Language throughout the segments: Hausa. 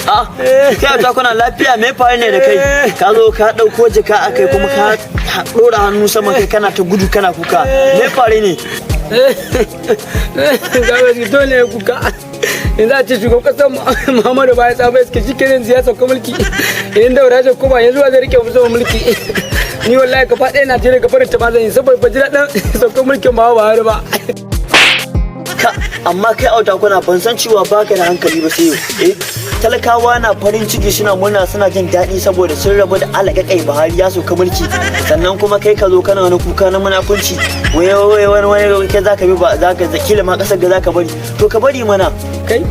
A kai ta kuna lafiya? Me faru ne da kai? Ka zo ka dauko jaka akai, kuma ka dora hannu sama kai, kana ta gudu kana kuka. Me faru ne? Ga dole ya kuka. Yanzu a ce shugaban kasar Muhammadu Buhari, Sabo SK, shi kenan ya sauka mulki. Idan Daura ya koma yanzu, wa zai rike musu mulki? Ni wallahi gaba ɗaya Najeriya gaba da ta ma zan yi, saboda ba ji daɗin saukar mulkin Buhari ba. Ka amma kai Auta kuna, ban san cewa baka da hankali ba sai yau. Eh, talakawa na farin ciki, suna murna, suna jin daɗi saboda sun rabu da alaƙaƙai. Buhari ya sauka mulki, sannan kuma kai ka zo kana wani kuka na munafunci, wai wai wani wani kai zaka bi ba zaka kila ma kasar ga zaka bari. To ka bari mana. Kai,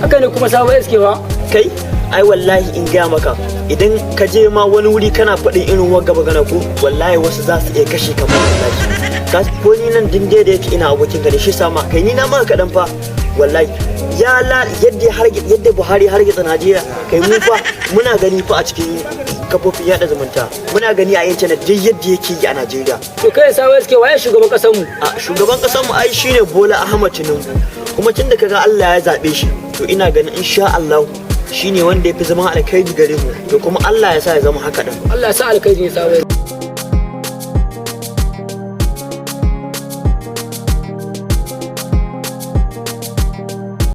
haka ne kuma, Sabo SK ba. Kai, ai wallahi in gaya maka, idan ka je ma wani wuri kana faɗin irin wagga magana ko, wallahi wasu za su iya kashe ka ma wallahi. Ka ko ni nan din da yake ina abokin ka da shi sama kai, ni na maka kaɗan fa wallahi. Ya la yadda har yadda Buhari har gitsa Najeriya, kai, mu fa muna gani fa a cikin kafofin yada zumunta, muna gani a intanet duk yadda yake yi a Najeriya. To kai, Sabo SK, waye shugaban kasar mu? A shugaban kasar mu ai shine Bola Ahmad Tinubu. Kuma tun da kaga Allah ya zabe shi, to ina ganin insha Allah shine wanda ya fi zama alkhairi gare mu. To kuma Allah ya sa ya zama haka din. Allah ya sa alkhairi ne, Sabo.